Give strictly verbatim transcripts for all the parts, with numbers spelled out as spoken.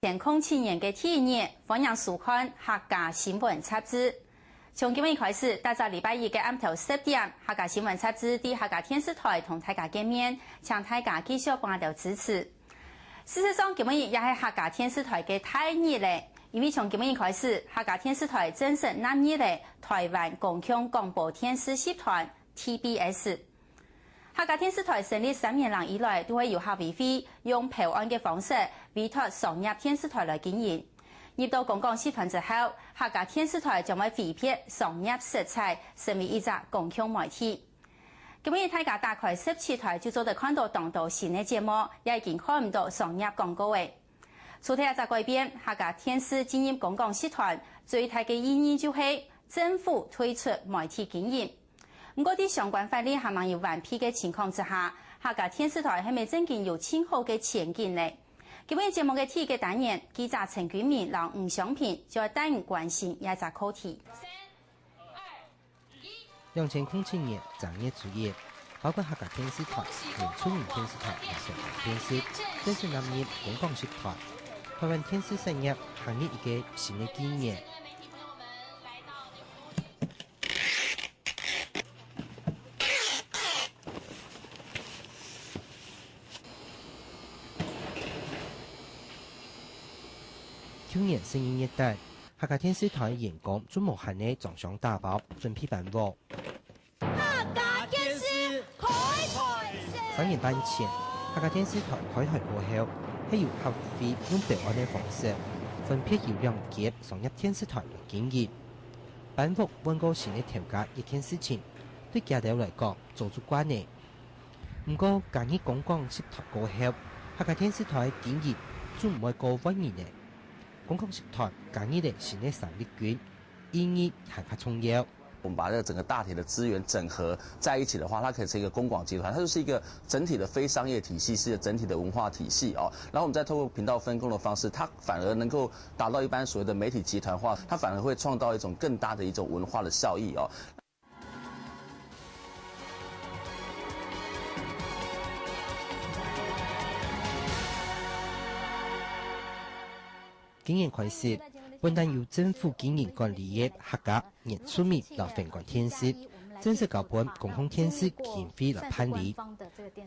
二零空七年个第一日，歡迎收看客家新聞雜誌。從今日開始，逐隻禮拜一个暗頭十點，客家新聞雜誌在客家電視台同大家見面，請大家繼續幫𠊎兜支持。事實上，今日也係客家電視台个大日咧，因為從今日開始，客家電視台正式納入咧台灣公共廣播電視集團，T B S。 客家電視台成立三年零以來，都係由客委會用標案个方式委託商業電視台來經營。入到公廣集團之後，客家電視台將會分別商業色彩，成為一隻公共媒體。今日大家打開十七台，就做得看到當多新个節目，也已經看毋到商業廣告咧。除忒這隻改變，客家電視進入公廣集團最大个意義就係政府退出媒體經營。 毋過，在相關法律還吂有完備个情況之下，客家電視台係毋係正經有盡好个前景呢？今日節目个第一个單元，記者陳君明摎吳湘萍就愛帶你關心這隻課題。兩千空七年正月初一，包括客家電視台、原住民電視台同香港電視，正式納入公廣集團。台灣電視產業行入一個新个紀元。 舊年十二月底，客家電視台員工就無閒仔裝箱打包，準備搬屋。客家電視開台式。三年半前，客家電視台開台過後，係由客委會用標案个方式，分別由兩間商業電視台來經營。搬屋換過新个頭家一件事情，對佢兜來講，早就慣咧。 毋過，加入公廣集團過後，客家電視台經營就毋會過換人咧。公廣集團加入了新个生力軍，意義還較重要。我們把這個整個大體的資源整合在一起的話，它可以成一個公廣集團，它就是一個整體的非商業體系，是一個整體的文化體系哦。然後我們再透過頻道分工的方式，它反而能夠達到一般所謂的媒體集團化，它反而會創造一種更大的一種文化的效益哦。 今年開始，本旦由政府經營管理个客家、原住民摎分館電視，正式交分公共電視基金會來辦理。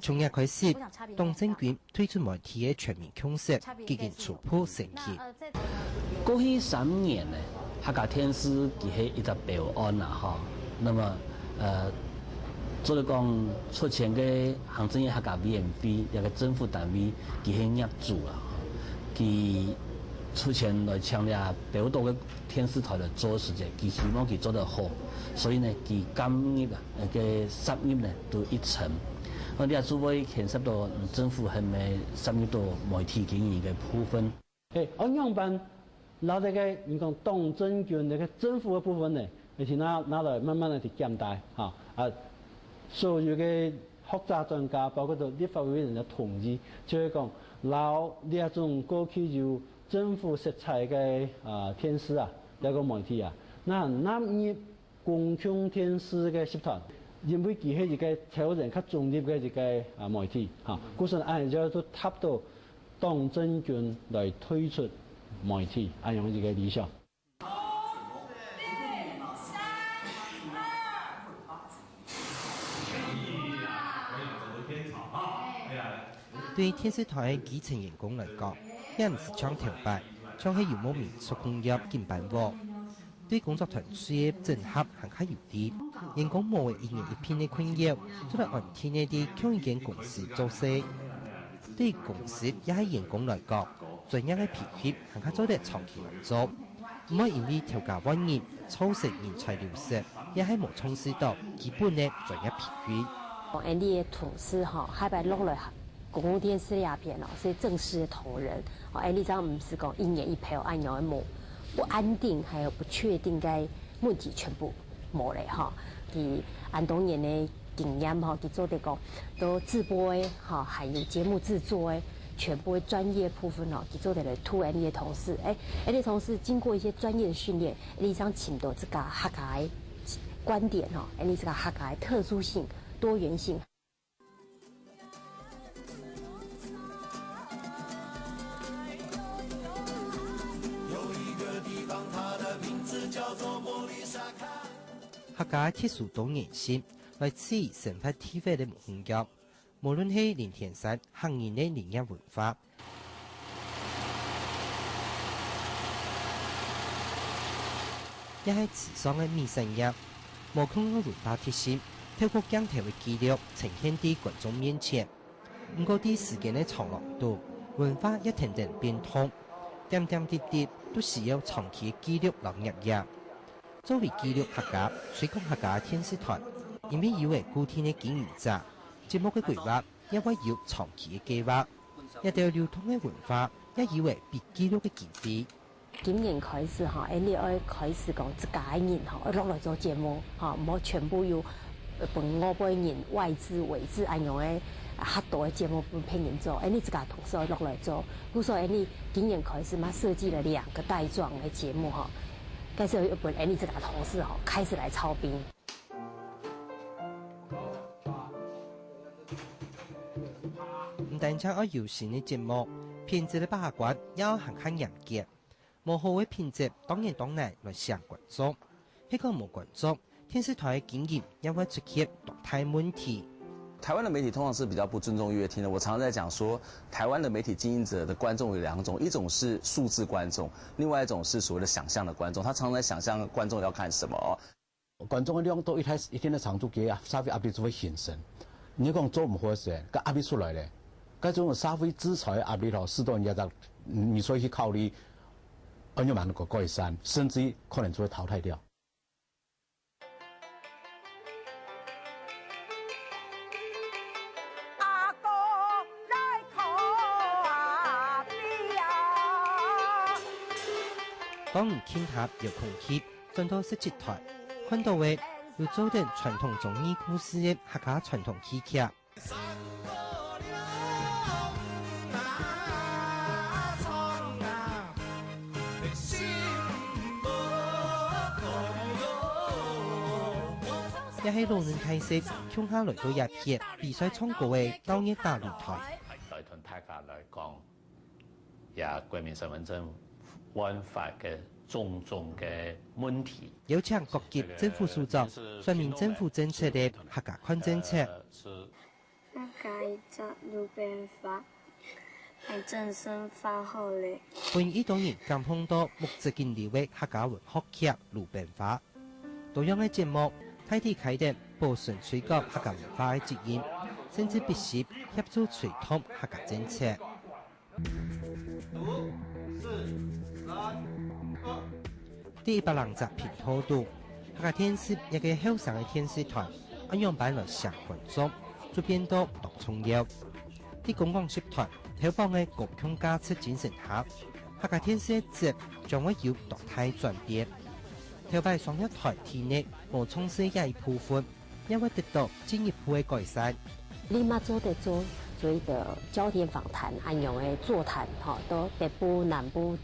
從這開始，黨政軍 退出媒體个全民共識已經初步成型。過去三年呢，客家電視佢係一隻標案啦，吼。那麼，呃，做得講出錢个行政院客家委員會，這個政府單位，佢係業主啦，吼。佢出錢來請這寶島个電視台來做事情，佢希望佢做得好，所以呢，佢加入啊，該個涉入呢，都一層。啊，這就會牽涉到政府係毋係涉入到媒體經營个部分。係，愛仰般摎這個你講黨政軍這個政府个部分呢，而且拿，拿來慢慢个去檢討，哈，啊，所有个學者專家，包括到立法委員个同意，就係講，摎這種過去有政府色彩个，啊，電視啊，這個媒體啊，那納入 公共電視个集團，因為佢係一個超然較中立个一個，啊，媒體，哈，故所恁樣就達到黨政軍來退出媒體恁樣一個理想。對電視台个基層員工來講，這毋係像頭擺，像係有無民宿工業緊搬屋。 對工作團隊个整合還較有利。員工無了一年一聘个困擾，做得安定个在共一間公司做事。對公司也係員工來講，專業个培訓還較做得長期來做，毋會因為頭家換人造成人才流失，也係無重視到基本个專業培訓。𠊎俚个同事吼，下擺落來公共電視這片哦，係正式个同仁。哦，𠊎俚正毋係講一年一票恁樣个無，不安定還有不確定个問題全部無咧吼。佢恁多年个經驗吼，佢做得講，都直播个吼，還有節目製作个，全部个專業部分哦，佢做得來推𠊎俚个同事。誒，𠊎俚个同事經過一些專業的訓練，𠊎俚正尋到自家客家个觀點吼，𠊎俚自家客家个特殊性、多元性。客家特殊多元性，來自於生活地位个模樣。無論係林田山客人个林業文化，也係池上个米食業，無共樣个文化特性，透過鏡頭个記錄呈現在觀眾面前。毋過，在時間个長廊肚，文化也跈等變動，點點滴滴都需要長期个記錄摎攝影。 作為記錄客家、推廣客家个電視台，因為有个固定个經營者，節目个規劃也會有長期个計畫，這兜流動个文化也有个被記錄个機會。今年開始吼，𫣆俚愛開始講自家个人吼，愛落來做節目吼，毋好全部由，呃，分外背人、外資、委資恁樣个較多个節目分別人做，𫣆俚自家同事愛落來做。故所𫣆俚今年開始嘛設計了兩個帶狀个節目吼， 該時候又分𫣆俚自家同事吼，開始來操兵。毋單淨愛有新个節目，品質个把關也愛還較嚴格。無好个品質，當然當難來吸引觀眾。係講無觀眾，電視台个經營也會出現當大問題。 台灣的媒體通常是比較不尊重閱聽的。我常常在講說，台灣的媒體經營者的觀眾有兩種，一種是數字觀眾，另外一種是所謂的想像的觀眾。他常常在想像觀眾要看什麼哦。觀眾个量多，一定个長度个啊，社會壓力就會形成。你講做毋好个事，該壓力出來咧，該種社會制裁个壓力吼，使到人家在，嗯，你所以去考慮，恩怨蠻个改善，甚至於可能就會淘汰掉。 當你近下遙控器轉到十七台，看到个有做等傳統中語故事个客家傳統戲劇。 也係老人大細共下來到這片比賽唱歌个鬧熱大舞台。來同大家來講，也國民身份證換發个種種个問題。邀請各級政府首長說明政府政策个客家看政策。 客家一隻魯冰花，還真生發好咧。分一兜人感動到目汁緊流个客家文學劇《魯冰花》。多樣个節目，大體開展保存推廣客家文化个責任，甚至必須協助推動客家政策。 第一百零隻頻道肚，客家電視這個後生个電視台，愛仰般來吸引觀眾，就變到當重要。在公廣集團頭擺个高共價值精神下，客家電視个質將會有當大轉變。頭擺商業台體內無重視這一部分， 也會得到進一步个改善。你嘛做得做，做一個焦點訪談，恁樣个座談，吼，到北部、南部、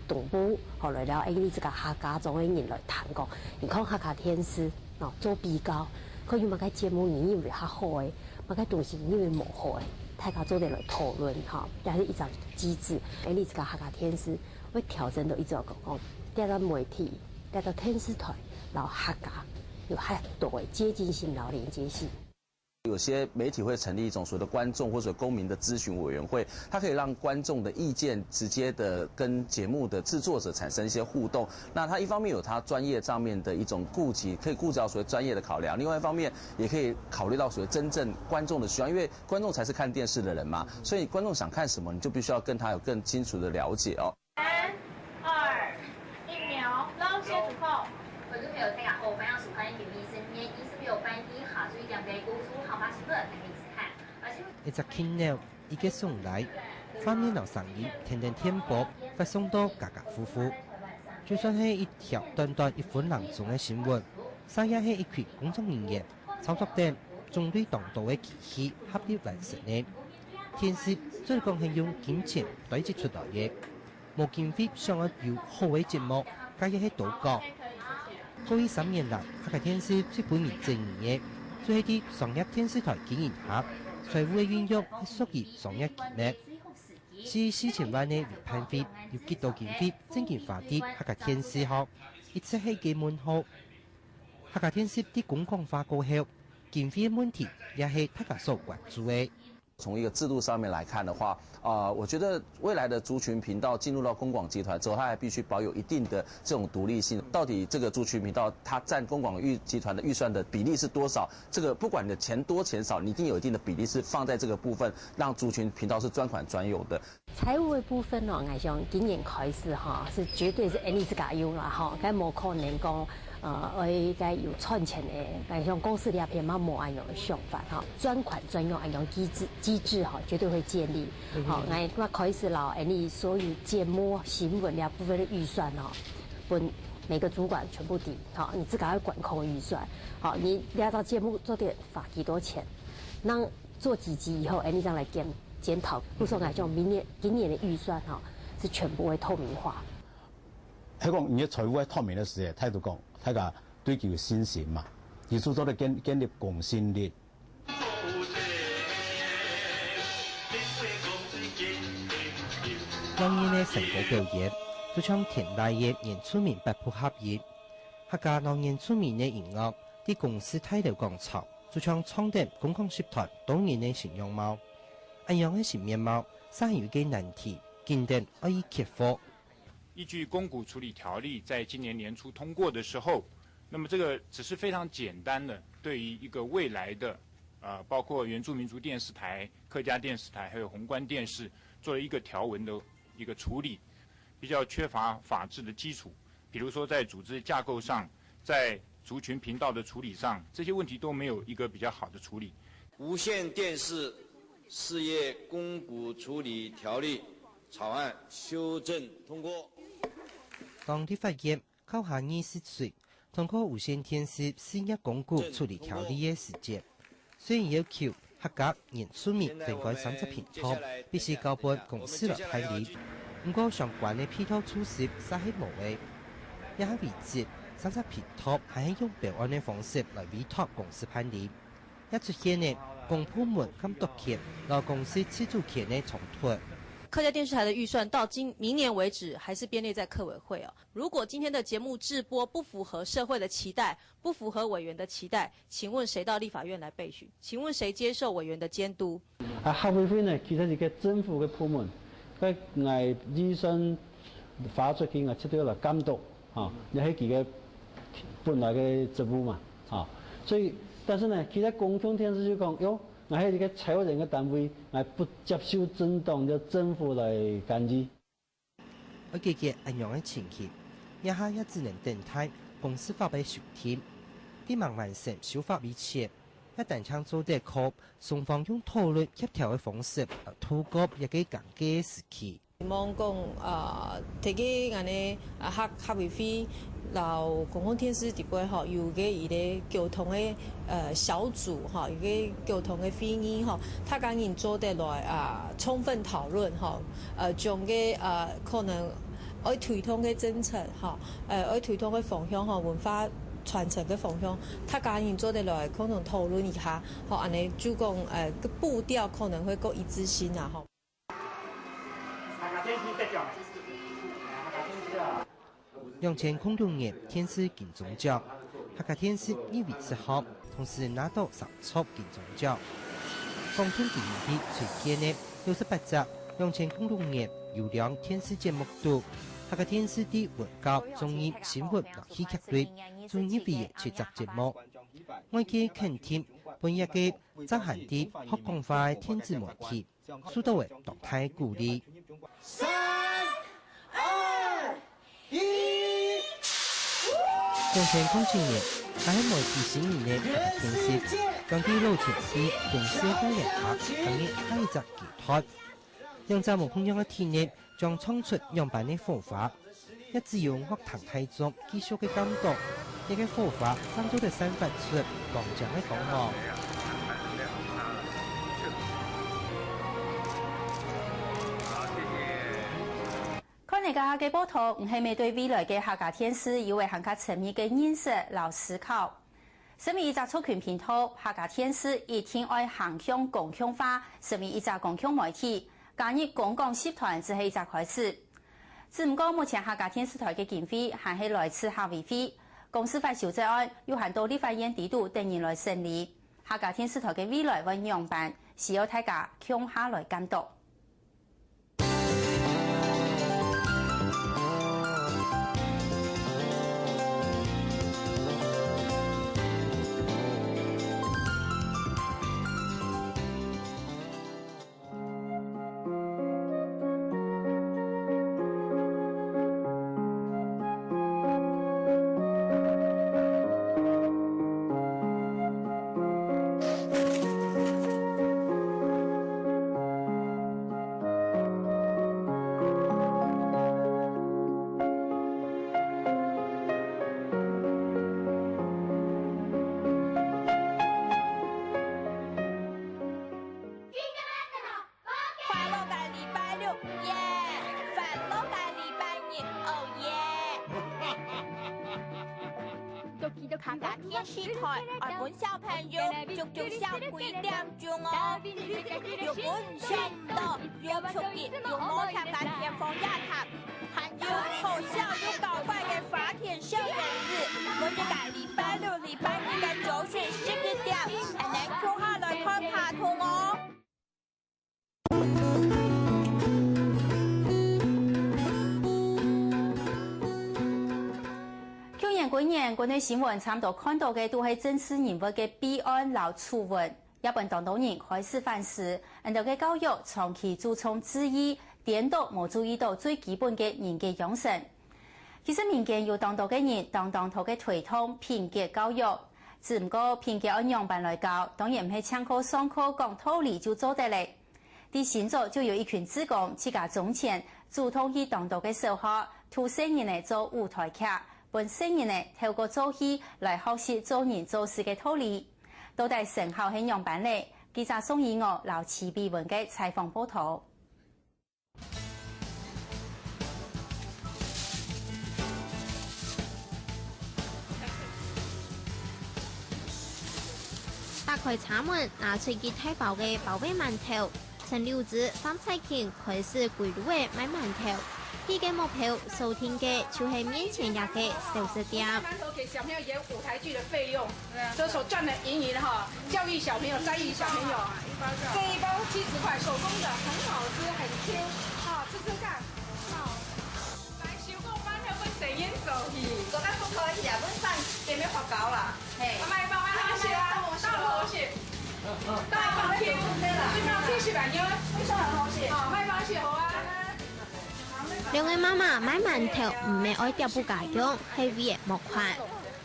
東部，吼，來了，𫣆俚自家客家庄个人來談講，你看客家電視，吼，做比較，看有麼个節目你認為較好个，麼个東西你認為無好个，大家做得來討論，吼，這係一種機制。𫣆俚自家客家電視會調整到一種講，講，這個媒體 這個電視台摎客家有較多个接近性摎連接性。有些媒體會成立一種所謂的觀眾或者公民的諮詢委員會，它可以讓觀眾的意見直接的跟節目的製作者產生一些互動。那它一方面有它專業上面的一種顧及，可以顧及到所謂專業的考量，另外一方面也可以考慮到所謂真正觀眾的需要，因為觀眾才是看電視的人嘛，所以觀眾想看什麼，你就必須要跟他有更清楚的了解哦。 三、二、一秒，摎手出口。觀眾朋友，大家好，歡迎收看九一新聞，一四六班一下晝一點个高雄客話新聞，大家一起看。 一隻輕鳥，一個松梨，畫面摎聲音跈等電波發送到家家戶戶。就算係一條短短一分零鐘个新聞，嗄也係一群工作人員操作等，總對當多个機器合力完成个。電視做得講係用金錢堆積出來个， 無經費想愛有好个節目，該也係多講。過去三年來，客家電視最分人爭議个，就係在商業電視台經營下，財務个運用係屬於商業機密。四十四千萬个維權費，有幾多經費正經花在客家電視項，一直係個問號。客家電視在公廣化過後，經費問題也係大家所關注个。從一個制度上面來看的話，呃，我覺得未來的族群頻道進入到公廣集團之後，它還必須保有一定的這種獨立性。到底這個族群頻道它佔公廣預集團的預算的比例是多少？這個不管你的錢多錢少，你一定有一定的比例是放在這個部分，讓族群頻道是專款專用的。財務的部分哦，𠊎想今年開始哈，是絕對是恁樣自家用啦哈，該無可能講，呃，愛該有賺錢的，𠊎想公司裡片嘛無恁樣的想法哈，專款專用恁樣機制機制哈，絕對會建立。好，𠊎𠊎開始啦，恁樣所有節目、新聞這部分的預算哦，分每個主管全部定，好，你自家要管控預算，好，你這道節目做得花幾多錢，那做幾集以後，哎，你再來檢檢討。故所來講，明年今年的預算哈是全部會透明化。係講你个財務會透明个時節，態度講，大家對佢有信心嘛，佢就做得建建立公信力。兩年个成果表現，就像天大个原住民八部合一，客家老原住民个音樂，在公視大樓廣場，就像唱等公廣集團多年个新樣貌。恁樣个新面貌，煞有一个難題，緊等愛去克服。依據公股處理條例在今年年初通過的時候，那麼這個只是非常簡單的，對於一個未來的，呃，包括原住民族電視台、客家電視台，還有宏觀電視，做了一個條文的一個處理，比較缺乏法制的基礎。比如說在組織架構上，在族群頻道的處理上，這些問題都沒有一個比較好的處理。無線電視事業公股處理條例草案修正通過。當立法院 九月二十日，通過無線電視事業公股處理條例个時節，雖然要求客家原住民分開三隻頻道，必須交分公視來辦理，毋過相關个配套措施煞係無个。這下為止，三隻頻道還係用標案个方式來委託公視辦理。 也出現了公部門監督權摎公視自主權个衝突。客家電視台的預算到今明年為止還是編列在客委會哦。如果今天的節目製播不符合社會的期待，不符合委員的期待，請問誰到立法院來備詢？請問誰接受委員的監督？啊，客委會呢，其實係一個政府个部門，該𠊎預算發出去，𠊎絕對來監督。 吼，這係佢个本來个職務嘛，吼。所以，但是呢，其實公共電視就講，喲，𠊎係一個財務人个單位，𠊎不接受政黨个政府來干預。愛解決恁樣个情形，這下也只能等待公視法个修訂。在吂完成修法以前，也單淨做得靠雙方用討論協調个方式來度過這個尷尬个時期。 希望講，呃，提起恁呢，啊，客客委會摎公共電視底背吼，有个一個溝通个呃小組吼，一個溝通个會議吼，大家人做得來啊，充分討論吼，呃，將个呃可能愛推動个政策吼，呃，愛推動个方向吼，文化傳承个方向，大家人做得來共同討論一下吼，恁呢就講呃个步調可能會較一致性啊吼。 兩千空六年電視金鐘獎，客家電視入圍十項，同時拿到三座金鐘獎。廣東電視台推薦个六十八隻兩千空六年優良電視節目肚，客家電視在文教、綜藝、新聞摎戲劇類，就入圍七隻節目。外界肯定分這個正行在學廣化个電子媒體 受到个當大个鼓勵。三、二、一。兩千空七年，還係媒體新人个客家電視，將在老前輩公視个帶領下，行入下一隻階段。兩隻無共樣个體驗，將創出兩般个火花。 也只有樂壇大眾繼續个監督，這個火花正做得散發出光亮个光芒。看這下个報導，你係毋係對未來个客家電視有會還較深入个認識摎思考？身為一隻族群頻道，客家電視一定愛行向公共化，身為一隻公共媒體，加入公廣集團只係一隻開始。 只毋過目前客家電視台个經費還係來自客委會，公司法修正案又還在立法院底肚等人來審理。客家電視台个未來會仰般，需要大家共下來監督。 快樂个禮拜六，耶！快樂个禮拜日，哦耶！客家電視台愛分小朋友足足笑幾點鐘哦，有分笑毋到，有出去，有無客家天方夜譚，還有好笑又搞怪个花田小人物，每一個禮拜六、禮拜日个朝晨十一點，恁樣共下來看卡通哦。 舊年、今年國內新聞差毋多看著个都係政治人物个弊案摎醜聞，也分當多人開始反思，𠊎兜个教育長期注重字義，顛倒無注意著最基本个人格養成。其實民間有當多个人，當當多个推動品格教育，只毋過品格愛仰般來教，當然毋係淨靠上課講道理就做得了。 在新竹就有一群志工自家種田，主動去當多个小學，渡細人仔做舞台劇，分細人仔透過做戲來學習做人做事个道理。到底成效係仰般呢？記者宋怡娥摎徐碧文个採訪報導。 打開車門，拿出一大包个包仔饅頭。陳柳枝、范彩琴開始歸路仔賣饅頭。佢个目標鎖定个就係面前這个小食店。饅頭給小朋友演舞台劇的費用，所以所賺的盈餘哈，教育小朋友、栽培小朋友。這一包七十塊，手工的，很好吃，很Q，哈，吃吃看。 來，手工饅頭分細人做戲。做甲不可以啊，阮上店要發糕啦。嘿。啊，賣包饅頭食啊，大頭食。大包食，這包七十塊錢。非常好食。哦，賣包食好啊。兩个媽媽賣饅頭，毋係愛貼補家用，係為了目看。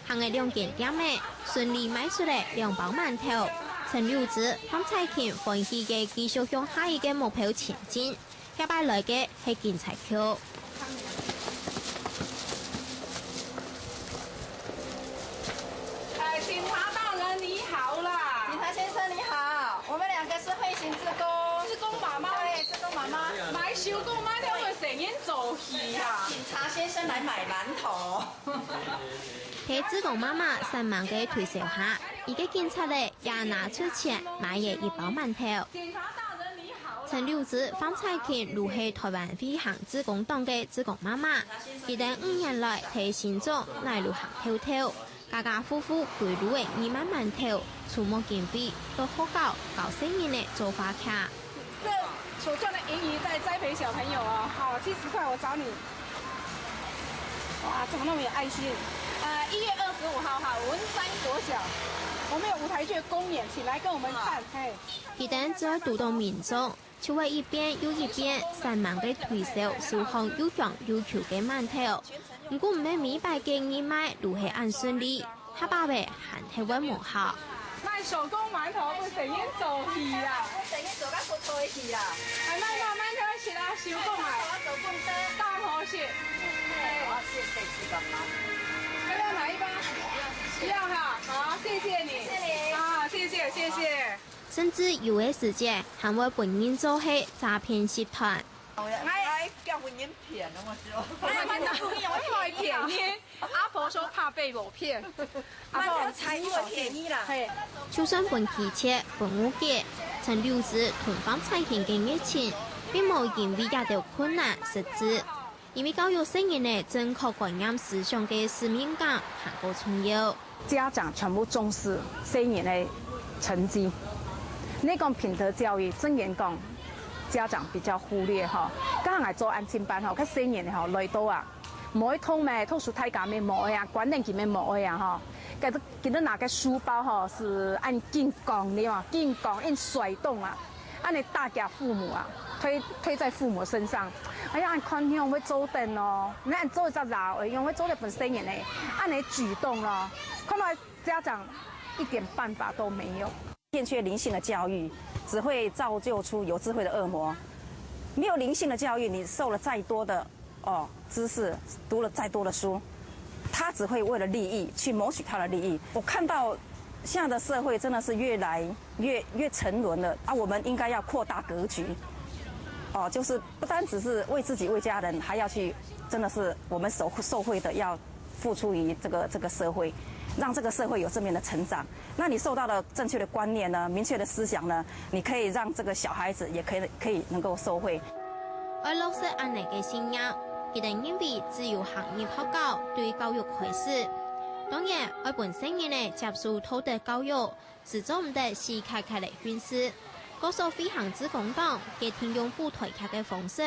行个兩間店仔，順利賣出了兩包饅頭。陳柳枝、范彩琴歡喜个繼續向下一个目標前進。 這擺來个係警察局。哎，警察大人你好啦！警察先生你好，我們兩個是惠行志工。志工媽媽。對，志工媽媽。買手工饅頭分細人做戲啊！警察先生來買饅頭。在志工媽媽煞猛个推銷下，一个警察仔也拿出錢買了一包饅頭。警察大人你好。 陳柳枝、范彩琴都係臺灣惠行志工黨个志工媽媽，佢等五年來在新竹哪路行透透，家家戶戶歸路仔義賣饅頭，籌募經費，到學校教細人仔做話劇。這所賺的盈餘在栽培小朋友哦。好，七十塊我找你。哇，怎麼那麼有愛心？呃，一月二十五號哈，文山國小，我們有舞台劇的公演，請來跟我們看，嘿。 佢等只愛堵到民眾，就會一遍又一遍煞猛个推銷手項又香又Q个饅頭。毋過毋係每擺个義賣都係恁順利，下把仔還係會無效。賣手工饅頭分細人做戲啊！分細人做甲不可以去啊！還賣賣饅頭食啊，手工啊，大頭食。哎，謝謝志工媽。要不要拿一包？不要哈，好，謝謝你。謝謝你。啊，謝謝，謝謝。 甚至有个時節還會分人做係詐騙集團。𠊎，𠊎驚分人騙，我就。哎，騙人，騙人。阿婆說怕被我騙，阿婆，我才不會騙你啦。嘿。就算分拒絕、分誤解，陳柳枝同范彩琴个熱情，並無因為這兜困難失志。因為教育細人仔正確觀念思想个使命感還過重要。家長全部重視細人的成績。你講品德教育，正經講，家長比較忽略吼。剛剛來做安親班吼，看細人仔吼來到啊，無愛動咩，讀書大家咩無愛啊，管理佢咩無愛啊吼。該 今日拿个書包吼，係恁緊扛的嘛，緊扛，緊甩動啊，恁樣大家父母啊，推推在父母身上。哎呀，恁看樣會做得哦，你看做一隻老，用會做得本身人呢，恁樣舉動咯，看到家長一點辦法都沒有。欠缺靈性的教育，只會造就出有智慧的惡魔。没有灵性的教育，你受了再多的哦，知识，读了再多的书，他只会为了利益去谋取他的利益。我看到现在的社会真的是越来越越沉沦了啊！我们应该要扩大格局，哦，就是不单只是为自己、为家人，还要去，真的是我们受受惠的要付出于这个这个社会，让这个社会有正面的成长。那你受到了正确的观念呢，明确的思想呢，你可以让这个小孩子也可以可以能够受惠。 愛落實恁樣个信仰，佢等認為只有行入學校對教育開始。當然，愛分細人仔接受道德教育，係做毋得死卡卡來訓示。各所飛行志工黨決定用舞台劇个方式，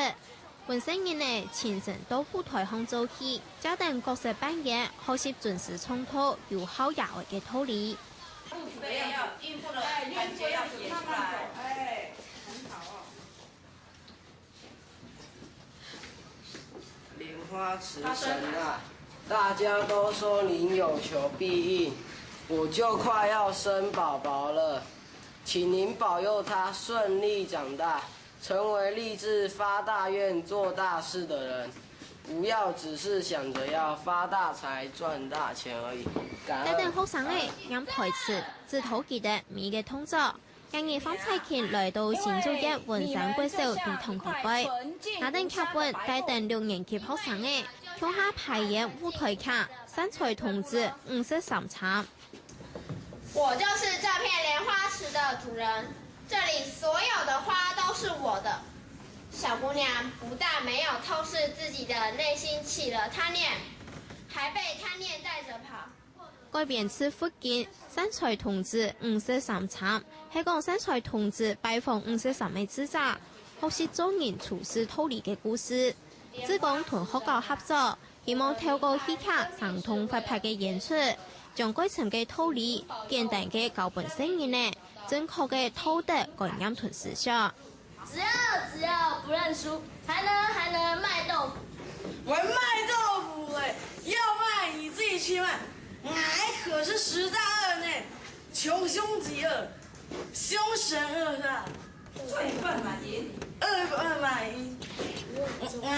分細人仔親身到舞台項做戲，教等角色扮演，學習尊師重道、有孝也愛个道理。 莲花池神啊，大家都说您有求必应，我就快要生宝宝了，请您保佑他顺利长大，成为立志发大愿、做大事的人，不要只是想着要发大财、赚大钱而已。感恩。帶等學生仔念台詞，指導佢等每个動作。 今日方彩琴來到新竹縣文山國小禮堂禮拜，拿等劇本帶等六年級學生仔，共下排演舞台劇《善財童子五十三參》。我就是这片莲花池的主人，这里所有的花都是我的。小姑娘不但没有痛斥自己的内心起了贪念，还被贪念带着跑。 改編自佛經《善財童子五十三參》，係講善財童子拜訪五十三个智者，學習做人處事道理个故事。志工同學校合作，希望透過戲劇生動活潑个演出，將該層个道理簡單个教分細人仔，正確个道德觀念同思想。 只要只要不认输，还能还能卖豆腐。我卖豆腐嘞，要卖你自己去卖，俺可是十大恶呢，穷凶极恶，凶神恶煞，罪犯满盈，恶犯满盈，俺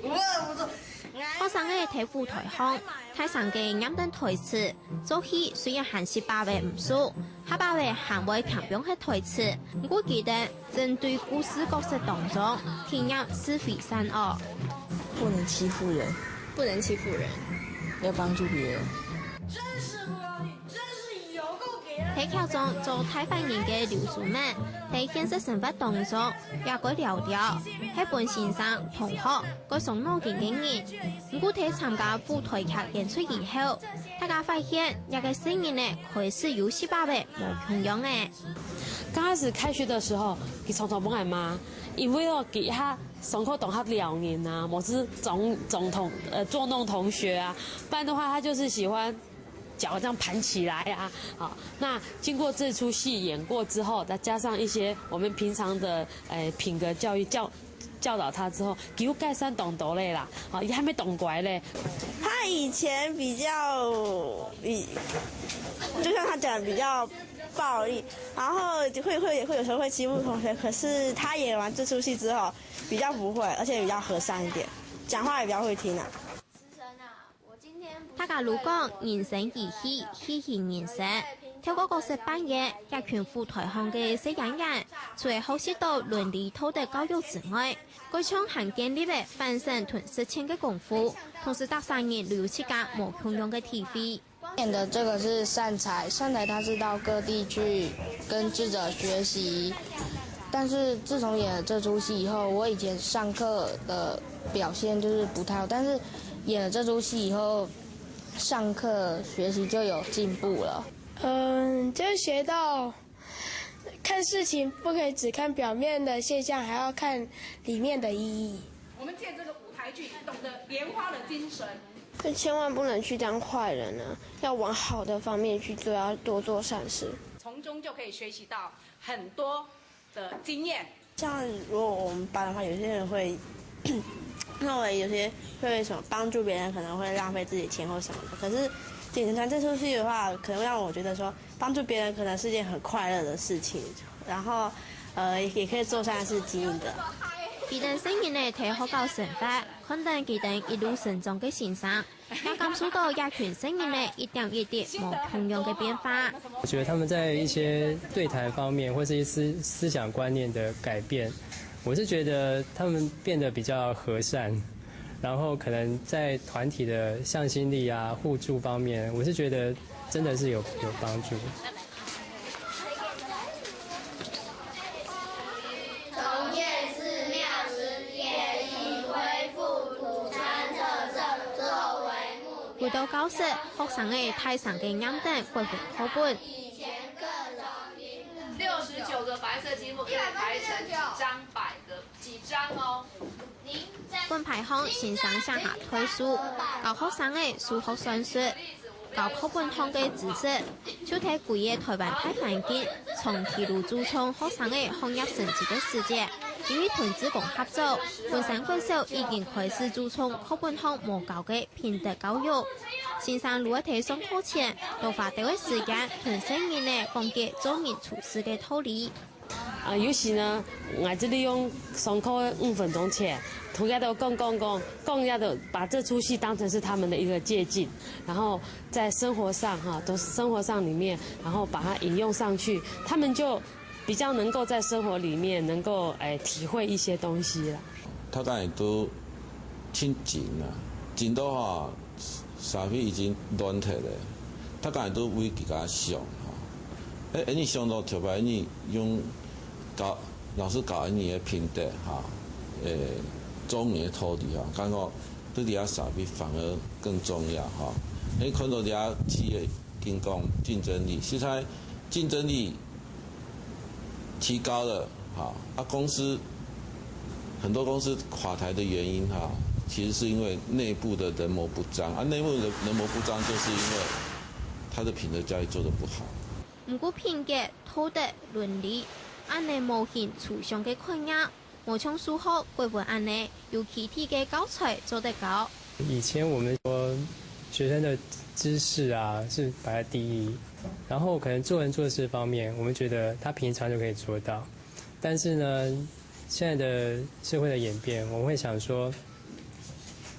无恶不作。學生仔在舞台上，大聲个念等台詞，做戲雖然還識把握毋熟， 下把仔還會聽放核台詞，毋過佢等正對故事角色當中體驗是非善惡。不能欺负人，不能欺负人。要帮助别人。真是不高兴，真是有够给人。在劇中做大壞人个劉淑曼，在現實生活當中也該尞尞，係分先生、同學該傷腦筋个人。毋過在參加舞台劇演出以後，大家發現這个細人仔開始有識把握 無共樣个。剛開始開學的時候，佢常常分𠊎罵，因為哦，佢下上課同學撩人啊，或是總總同呃捉弄同學啊，不然的話，他就是喜歡腳這樣盤起來啊。好，那經過這齣戲演過之後，再加上一些我們平常的呃品格教育教教導他之後，佢又改善當多咧啦，好，佢還無當乖咧。他以前比較，比就像他讲的比较暴力，然后会会会有时候会欺负同学，可是他演完这出戏之后，比较不会，而且比较和善一点，讲话也比较会听啊。大家都講人生如戲，戲如人生。透過角色扮演這群舞台項个細演員，除了學習到倫理道德教育之外，該場還建立了反省同實踐个功夫，同時逐儕人都有自家無共樣个體會。演的这个是善财，善财他是到各地去跟智者学习，但是自从演了这出戏以后，我以前上课的表现就是不太好，但是演了这出戏以后，上课学习就有进步了。嗯，就学到看事情不可以只看表面的现象，还要看里面的意义。我们借这个舞台剧，懂得莲花的精神。就千万不能去当坏人啊，要往好的方面去做，要多做善事。从中就可以学习到很多的经验。像如果我们班的话，有些人会认为有些会什么帮助别人，可能会浪费自己钱或什么的。可是《顶神传》这出戏的话，可能让我觉得说，帮助别人可能是一件很快乐的事情，然后呃，也可以做善事经营的。佢等細人仔在學校生活，看等佢等一路成长个先生，也感受到這群細人仔一點一滴無共樣个變化。我觉得他们在一些对谈方面，或是一些思思想观念的改变，我是觉得他们变得比较和善，然后可能在团体的向心力啊、互助方面，我是觉得真的是有有帮助。重建寺庙时也已恢复土餐特色，作为墓回到教室，学生仔大声个念等国文课本。六十九个白色积木可以排成几张百个几张哦。本牌項先生寫下代數，教學生仔數學算術，教課本項个知識，就在歸个台灣大環境，長期路注重學生仔學業成績个時節，因為同志工合作，文山國小已經開始注重課本項無教个品德教育。先生路愛在上課前，多花兜个時間同細人仔講解做人處事个道理。 啊，尤其呢，我这里用上课五分钟前，同大家讲讲讲，讲大家把这出戏当成是他们的一个借鉴，然后在生活上哈，都是生活上里面，然后把它引用上去，他们就比较能够在生活里面能够哎体会一些东西了。他刚才都挺紧啊，紧到哈， 社会已经乱忒咧，大家都为自家想吼。哎，你想到特别，你用教老师教你的品德哈，诶，做人的道理哈，感觉对这个社会反而更重要哈。你看到这个企业竞争竞争力，现在竞争力提高了。 好，啊，公司很多公司垮台的原因哈，其实是因为内部的人谋不彰啊，内部的人谋不彰，就是因为他的品德教育做得不好。毋過品格、道德、倫理，恁呢無形抽象个概念，無像數學、國文恁呢，有具體个教材做得教。以前我们说学生的知识啊是摆在第一，然后可能做人做事方面，我们觉得他平常就可以做到。 但是呢，现在的社会的演变，我们会想说，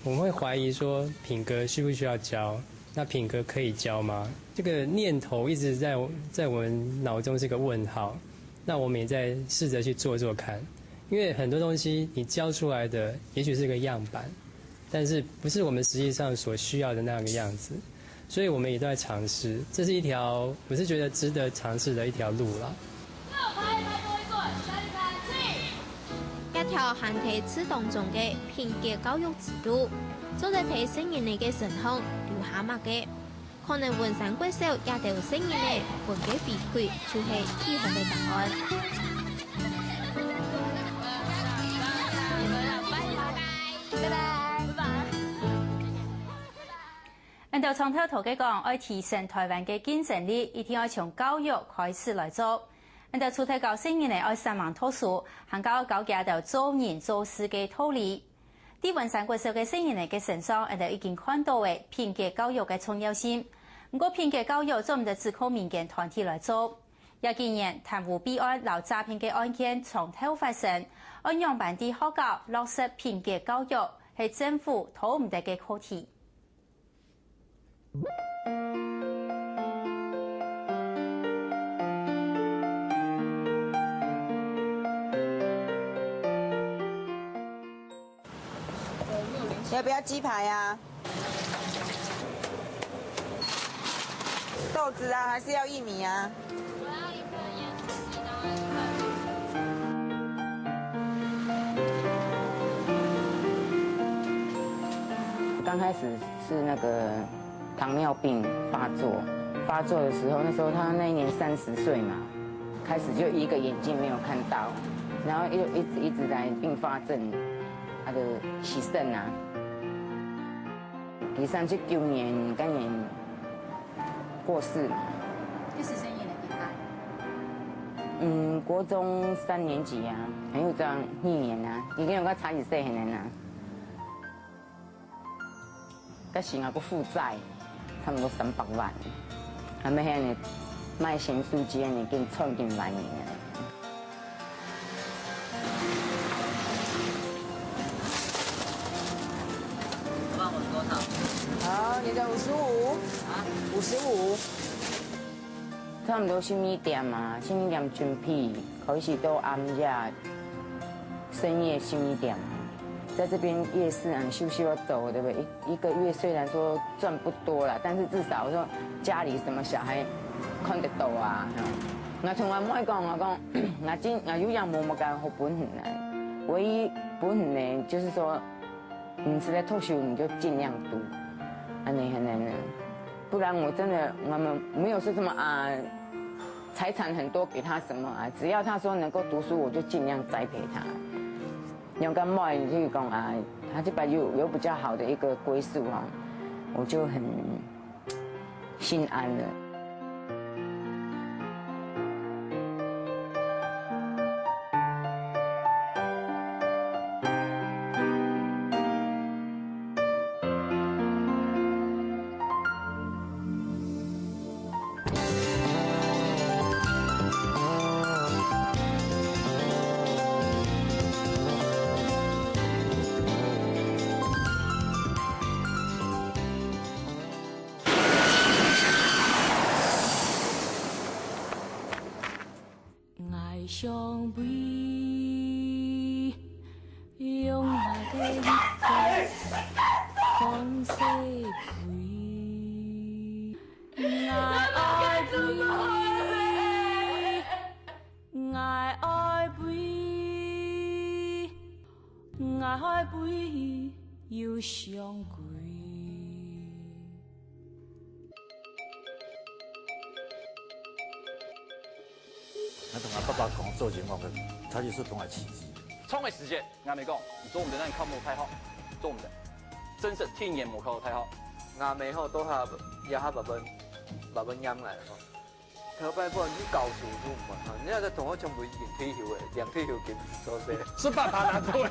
我们会怀疑说，品格需不需要教？那品格可以教吗？这个念头一直在在我们脑中是个问号。那我们也在试着去做做看，因为很多东西你教出来的，也许是个样板，但是不是我们实际上所需要的那个样子。 所以我们也都在尝试，这是一条我是觉得值得尝试的一条路了。一條還在試當中个品格教育之路，做得在細人仔个身上留下麼个？可能文山國小這兜細人仔分个回饋就係最好个答案。𠊎兜從頭到尾講，愛提升台灣个競爭力，一定愛從教育開始來做。𠊎兜除忒教細人仔愛煞猛讀書，還教教佢兜做人做事个道理。在文山國小个細人仔个身上，𠊎兜已經看到了品格教育个重要性。毋過，品格教育做毋得只靠民間團體來做。這幾年，貪污弊案摎詐騙个案件長透發生，愛仰般在學校落實品格教育，係政府拖毋得个課題。 要不要鸡排啊？豆子啊，还是要薏米啊？刚开始是那个糖尿病发作，发作的时候，那时候他那一年三十岁嘛，开始就一个眼睛没有看到，然后又一直一直在并发症，他的洗肾啊。第三十九年，今年过世嘛。佢洗腎洗了幾大？嗯，国中三年级啊，很有这样一年啊，已经有个差一岁很难啊。 个时啊，个负债差不多三百万，还没遐呢，卖咸酥鸡呢，已经賺緊萬元了。好，你的五十五，五十五。差不多十二点嘛，十二点準備，開始到暗夜，深夜十二點。在这边夜市啊，休息要走，对不对？一一个月虽然说赚不多啦，但是至少说家里什么小孩看得到啊。嗯，我从来没讲，我讲，我真，我有样无么个好本很难。唯一本很呢，就是说，你是在退休，你就尽量读，安尼很难呢。不然我真的，我们没有说什么啊，财产很多给他什么啊，只要他说能够读书，我就尽量栽培他。 有个妹就是讲啊，他这边有有比较好的一个归宿哈，我就很心安了。 他同他爸爸講做節目个，他就是同佢奇蹟。創个時節，𠊎咪講，做毋得，那你考無大學，做毋得，真實天然無考大學。𠊎咪吼，都下也下爸爸，爸爸養來吼。頭擺不然去教書都毋會哈，你那个同學全部已經退休了，領退休金做事。是爸爸拿走的。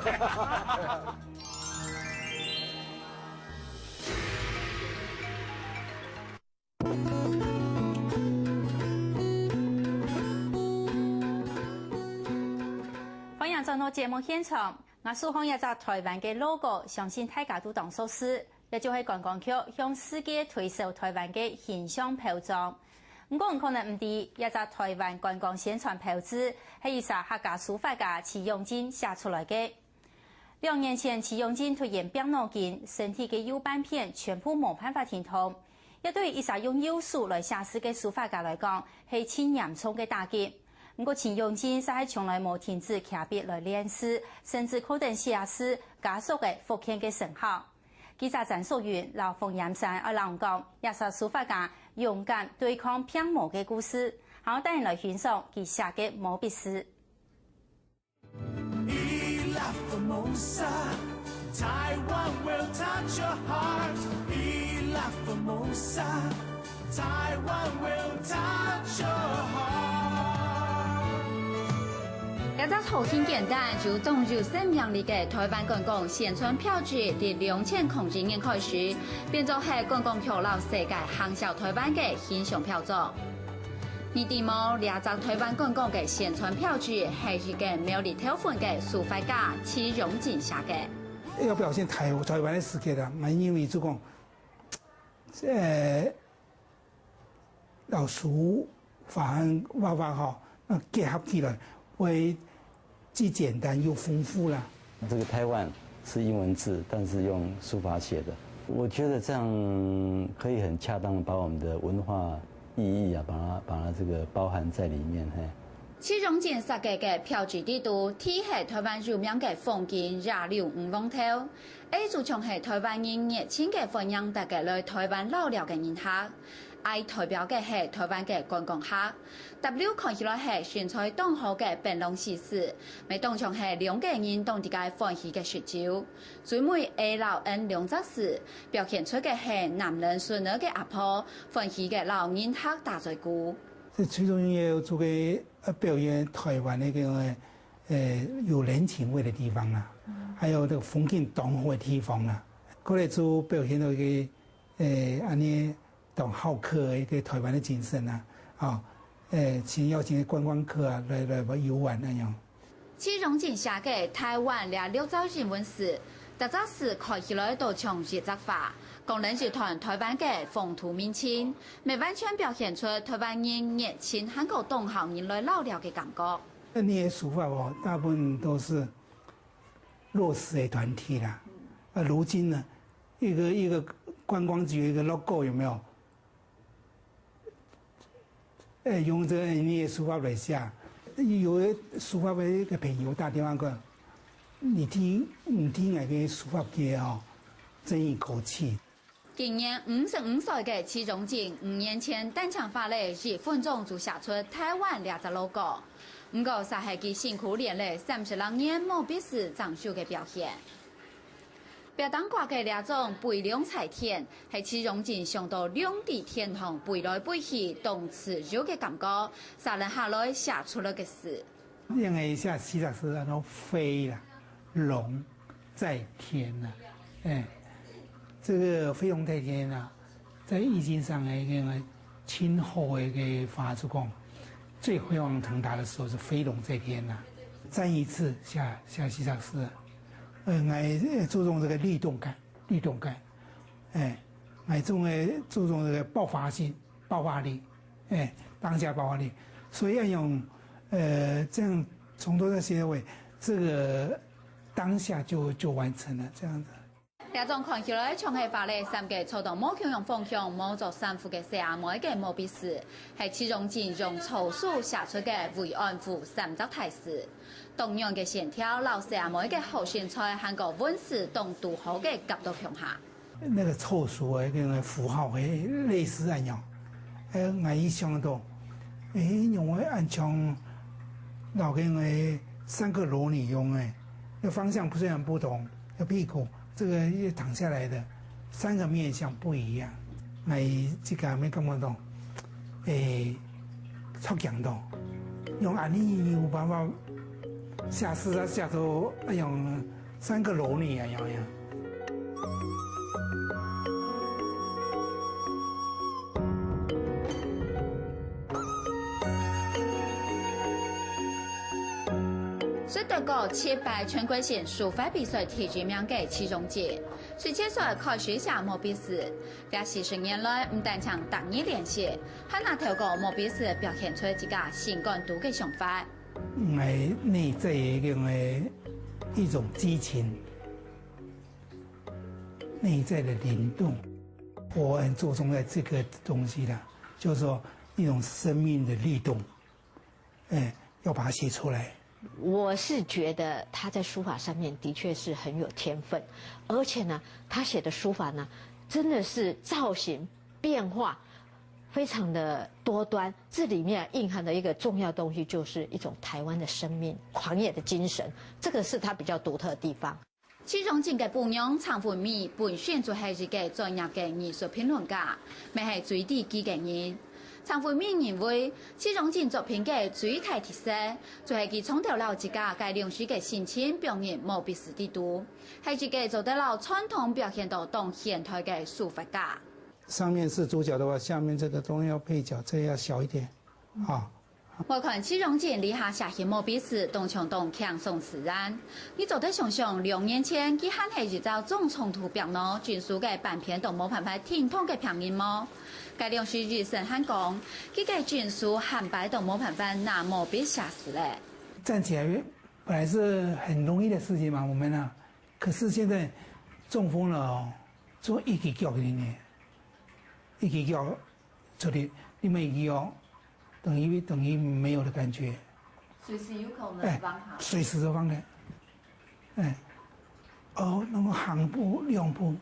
歡迎轉到節目現場。𠊎手項這隻臺灣个logo，相信大家都當熟識，這就係觀光局向世界推銷臺灣个形象標章。毋過，你可能毋知，這隻臺灣觀光宣傳標誌係一儕客家書法家徐永進寫出來个。 兩年前，徐永進突然病腦筋，身體个右半片全部無辦法停動。這對於一儕用右手來寫字个書法家來講，係盡嚴重个打擊。毋過，徐永進煞係從來無停止攑筆來練字，甚至靠等寫字，加速个復健个成效。記者詹淑雲摎馮炎山愛摎你講，這儕書法家勇敢對抗病魔个故事，還愛帶你來欣賞佢寫个毛筆字。 Formosa, Taiwan will touch your heart. Viva Formosa, Taiwan will touch your heart. 這隻造型簡單又當有生命力个臺灣觀光宣傳標誌，自兩千空一年開始，變做係觀光局摎世界行銷臺灣个形象標誌。 你知無，這隻臺灣觀光个宣傳標誌係一个苗栗頭份个書法家徐永進寫个。要表現臺臺灣个世界啦，𠊎認為就講，呃，老師畫畫畫畫吼，那結合起來，會 既簡單又豐富啦。這個台灣是英文字，但是用書法寫的，我覺得這樣可以很恰當地把我們的文化意義啊，把它把它這個包含在裡面，嘿。徐榮進設計个標誌地圖，題係台灣有名个風景野柳女王頭，A就像係台灣人熱情个歡迎大家來台灣遶尞个人客。I代表个係台灣个觀光客，W看起來係身材當好个檳榔西施，乜當像係兩個人當在該歡喜个食酒。最尾A摎N兩隻字，表現出个係男人孫仔个阿婆，歡喜个摎人客打嘴鼓。這徐榮進个這個呃，表現台灣那個，呃，有人情味的地方啦，還有這個風景當好的地方啦。過來就表現到一個，呃，恁呢當好客的一個台灣的精神啊，啊，呃，請邀請觀光客啊來，來遊玩恁樣。徐榮進寫个台灣這六隻英文字，逐隻字看起來都像一隻花，講等一段台灣个風土民情，乜完全表現出台灣人熱情還過當好人來遶尞个感覺。那你的書法哦，大部分都是弱勢的團體啦。啊，如今呢，一個，一個觀光局有一個logo，有沒有？欸，用這個你的書法來寫。有的書法的一個朋友打電話過來，你聽，你聽那個書法个哦，真有口氣。今年五十五歲个徐榮進，五年前單淨花了一分鐘就寫出台灣這隻logo。毋過，煞係佢辛苦練了三十六年毛筆字正手个表現。壁頂掛个這張飛龍在天，係徐榮進想到龍在天堂飛來飛去，當自由个感覺，煞等下來寫出來个字。因為寫四隻字，安到飛啦，龍在天啦，欸，這個飛龍在天啊，在易經上的一個盡好的一個法，就講最飛黃騰達的時候是飛龍在天啦。再一次寫，寫四隻字，呃，來，呃，注重這個律動感，律動感，欸，來注重，注重這個爆發性，爆發力，欸，當下爆發力。所以要用，呃，這樣從頭到結尾，這個當下就，就完成了，這樣子。這張看起來像係花了三個坐到無共樣方向、無著衫褲个細阿妹个毛筆字，係徐榮進用草書寫出个慰安婦三隻大字。當軟个線條摎細阿妹个好身材還過文字當堵好个夾到共下。那個草書的那個符號，欸，類似恁樣。欸，𠊎一想到，欸，用个恁像，老跟个三個裸女用的，那方向雖然不同，那屁股這個也躺下來的，三個面向不一樣。𠊎自家也感覺到，欸，著驚到，用恁呢有辦法寫字啊，寫到，哎呀， 三個裸女啊，有沒有？是得過七擺全國性書法比賽第一名个徐榮進，十七歲開始寫毛筆字，這四十年來，毋單淨逐日練習，還拿透過毛筆字表現出自家性感度个想法。 欸，內在的一個，欸，一種激情，內在的靈動，我很注重在這個東西啦，就是說一種生命的律動，欸，要把它寫出來。我是覺得他在書法上面的確是很有天分，而且呢，他寫的書法呢，真的是造型變化非常的多端。這裡面蘊含的一個重要東西，就是一種台灣的生命、狂野的精神，這個是他比較獨特的地方。徐榮進个餔娘陳惠美本身就係一個專業个藝術評論家，乜係最知佢个人。陳惠美認為，徐榮進作品个最大特色，就係佢常透露自家該量時个心情表現無必須知道，係一個做得摎傳統表現到當現代个書法家。 上面是主角的話，下面這個都要配角，這個要小一點，啊。𠊎看徐榮進這下寫起毛筆字，當像當輕鬆自然。你做得想像，兩年前，佢還係一隻總長途壁囊，盡數个半片都無辦法停動个病人無？該量時醫生還講，佢个盡數下擺都無辦法拿毛筆寫字了。站起來本來是很容易的事情嘛，我們啊，可是現在中風了哦，做一隻腳給你，一隻腳 出力，另外一隻哦，等於，等於沒有的感覺。隨時有可能哎，放下。隨時都放的。哎，哦，那麼行步、兩步，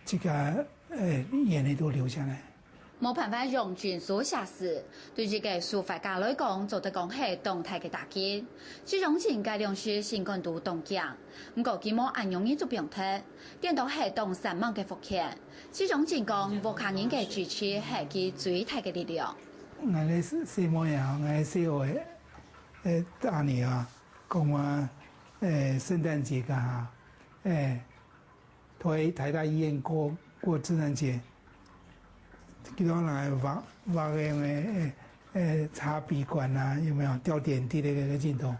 這個，哎，眼淚都流下來。無辦法用盡手寫字，對一個書法家來講，做得講係當大个打擊。徐榮進該量時心肝肚當驚，毋過佢無恁容易就放忒，顛倒係當煞猛个復健。徐榮進講，屋下人个支持係佢最大个力量。𠊎个細妹啊，𠊎細妹，呃，大女啊，講啊，呃，聖誕節啊，哎， 在台大醫院過，過聖誕節，見到人畫，畫个，欸，欸，插鼻管啊，有沒有？吊點滴的那個鏡頭。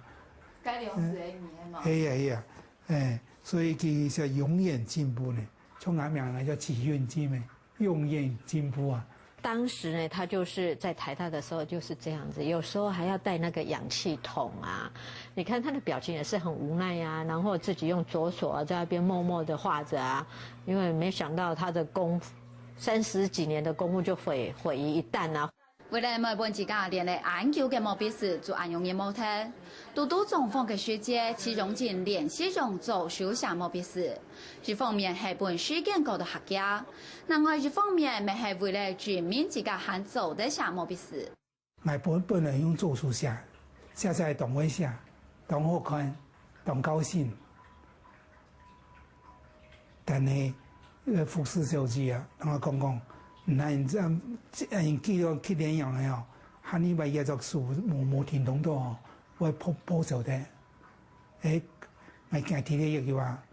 該量時个你嘛。係啊，係啊，哎，所以其實永遠進步呢，像𠊎名來叫奇運進步，永遠進步啊。 當時呢，他就是在台大的時候就是這樣子，有時候還要帶那個氧氣筒啊。你看他的表情也是很無奈啊，然後自己用左手啊在那邊默默地畫著啊，因為沒想到他的功夫，三十幾年的功夫就毀，毀於一旦啊。為了毋分自家練了恁久个毛筆字就恁樣無忒，堵堵中風个時節，徐榮進練習用左手寫毛筆字。 一方面係分時間過到較遽，另外一方面乜係為了證明自家還做得寫毛筆字。𠊎本，本來用左手寫，寫出來當會寫，當好看，當高興。但係，呃，護士小姐啊，同𠊎講講，你看你這樣，這樣記錄去練樣个哦，下禮拜這隻手無，無停動到哦，會破，破手的。欸，𠊎驚跌了一跤啊！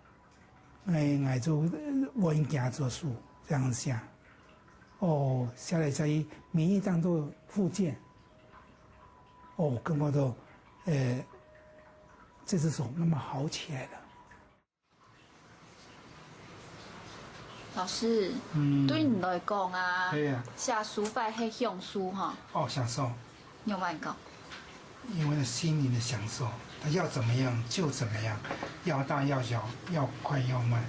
欸，𠊎就，呃，我應該做書，這樣寫。哦，寫來寫去，每日當做復健。哦，感覺到，呃，這隻手慢慢好起來了。老師，嗯。對你來講啊，對啊。寫書法係享受吼？哦，享受。 仰般講？因為心靈的享受，他要怎麼樣就怎麼樣，要大要小，要快要慢，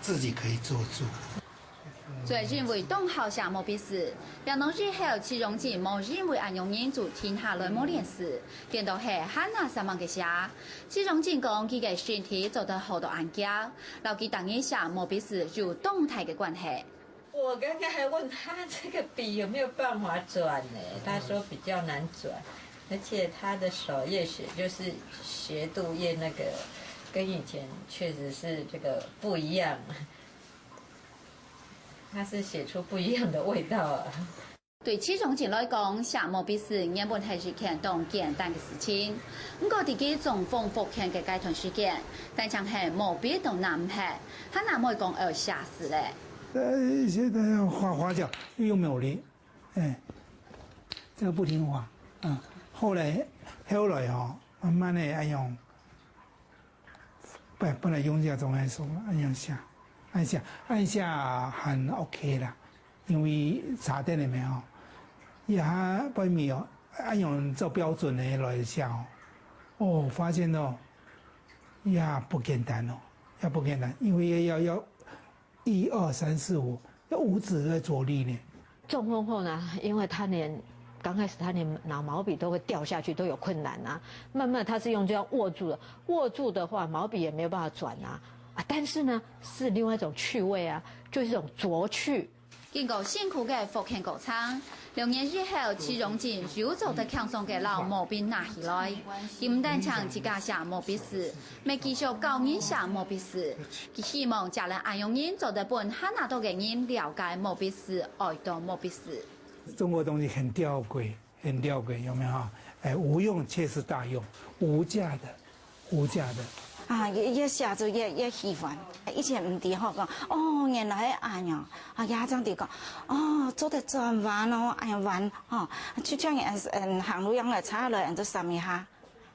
自己可以做主。就因為當好寫毛筆字，也當以後徐榮進無因為恁樣就停下來無練字，顛倒係還較煞猛个寫。徐榮進講，佢个身體做得好到恁遽，摎佢逐日寫毛筆字有當大个關係。 我剛剛還問他這個筆有沒有辦法轉呢，他說比較難轉，而且他的手越寫就是斜度越那個，跟以前確實是這個不一樣，他是寫出不一樣的味道啊。對徐榮進來講，寫毛筆字原本係一件當簡單个事情，毋過在佢中風復健个該段時間，單淨係毛筆都拿毋核，還哪會講愛寫字咧？ 呃，現在要畫畫腳，又沒有力，欸，這個不聽話，啊，後來，後來吼，慢慢的，哎喲，本，本來用這種來說，恁樣寫，恁樣寫，恁樣寫還OK啦，因為差點了沒有，也還不沒有，恁樣照標準的來寫哦，哦，發現哦，也不簡單哦，也不簡單，因為要，要 一二三四五，要五指在着力呢。中风后呢，因为他连，刚开始他连拿毛笔都会掉下去，都有困难啊。慢慢他是用这样握住的，握住的话，毛笔也没有办法转啊。啊，但是呢，是另外一种趣味啊，就是一种拙趣。经过辛苦个复健过程，六年以后，徐荣进又做得轻松个摎毛笔拿起来。佢毋单淨自家写毛笔字， 乜繼續教人寫毛筆字。佢希望借等恁樣人做得分還較多个人了解毛筆字，愛到毛筆字。中國東西很吊詭，很吊詭，有沒有哈？哎，無用卻是大用，無價的，無價的。啊，越，越寫就越，越喜歡。以前毋知吼，講，哦，原來係恁樣。啊，也正知講，哦，做得轉彎哦，哎呀，彎，吼，就像人，嗯，行路樣个，差來，人就閃一下。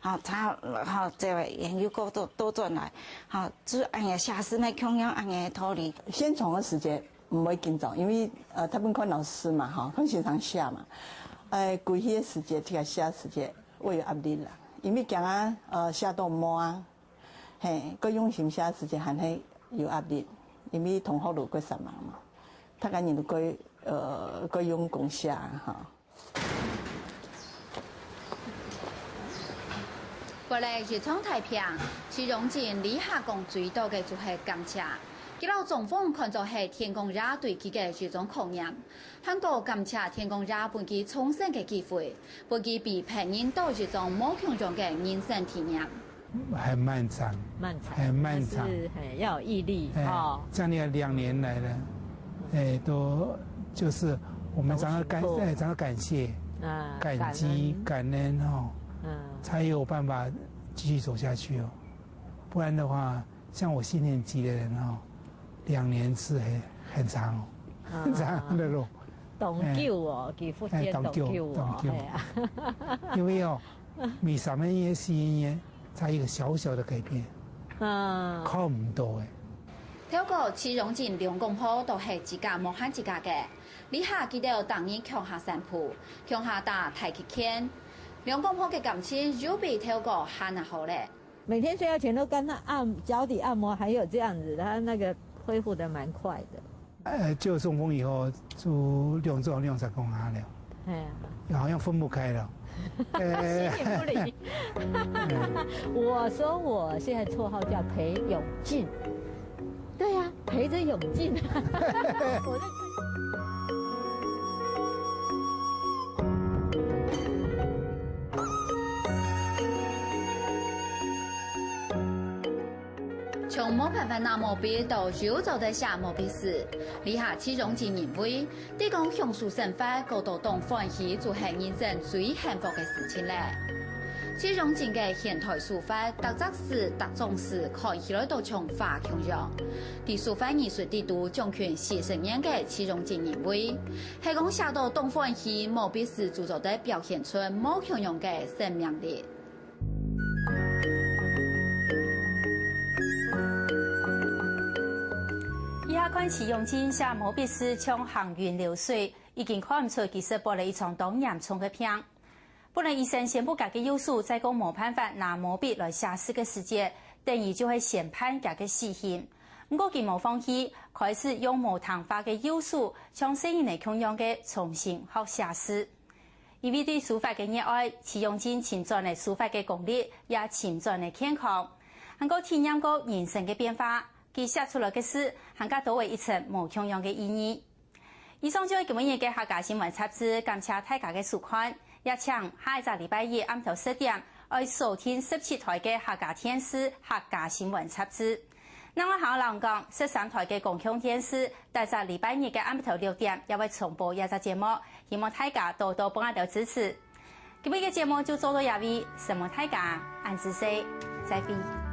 好，他，好，這位研究過倒，倒轉來，好，就恁樣寫字乜共樣恁樣个道理。先從个時節毋會緊張，因為，呃，大部分看老師嘛，吼，看先生寫嘛。呃，歸去个時節，自家寫个時節會有壓力啦，因為驚啊，呃，寫到無啊，嘿，過用心寫个時節還係有壓力，因為同學都過煞猛嘛，大家人都過，呃，過用功寫啊，吼。過了一場大病，徐榮進這下講最多个就係甘蔗。佢摎中風看做係天公爺對佢个一種考驗。還過甘蔗天公爺分佢重生个機會，分佢比別人多一種無共樣个人生體驗。很漫長，漫長，很漫長。但是，嘿，要有毅力，哎，哦。这样的两年来了，哎，都就是我们常常感，都辛苦。哎，常常感谢，啊，感激，感恩。感恩哦，嗯。才有办法继续走下去哦。不然的话，像我现年纪的人哦，两年是很，很长哦，啊。很长的路。当久哦，哎。去福建哎，当久，当久哦，当久。哎呀。因为哦，每三个月、四个月，才一个小小的改变，啊。看毋到诶。頭過徐榮進兩公婆都係自家無閒自家个，這下佢兜逐日共下散步，共下打太極拳。兩公婆个感情又比頭過還較好咧。每天睡覺前都跟他按，腳底按摩，還有這樣子，他那個恢復得蠻快的。呃，就中風以後，就兩周兩三公下了，哎呀。好像分不开了。呃，形影不离。嗯。我说我现在绰号叫裴永进。对呀，陪着永进。我在從無辦法拿毛筆到有做得寫毛筆字，這下徐榮進認為，在講享受生活過到當歡喜就係人生最幸福个事情咧。徐榮進个現代書法，逐隻字、逐種字看起來都像畫共樣。在書法藝術裡肚將近四十年个徐榮進認為，係講寫到當歡喜，毛筆字就做得表現出無共樣个生命力。 這下看徐榮進寫毛筆字像行雲流水，已經看毋出佢係發了一場當嚴重个病。本來醫生宣布佢个右手再過無辦法拿毛筆來寫字个時節，等於就係宣判佢个死刑。毋過佢無放棄，開始用無聽話个右手，像細人仔共樣个重新學寫字。 因為對書法个熱愛，徐榮進尋轉了書法个功力，也尋轉了健康。還過體驗過人生个變化，佢寫出來个字，還較多了一層無共樣个意義。以上就係今晡日个客家新聞雜誌，感謝大家个收看，也請下一隻禮拜一暗頭十點，愛鎖定十七台个客家電視客家新聞雜誌。另外還愛摎你講，十三台个公共電視 逐隻禮拜日个暗晡頭六點，也會重播這隻節目，希望大家多多分𠊎兜支持。今晡日个節目就做到這位，承蒙大家，恁仔細，再會。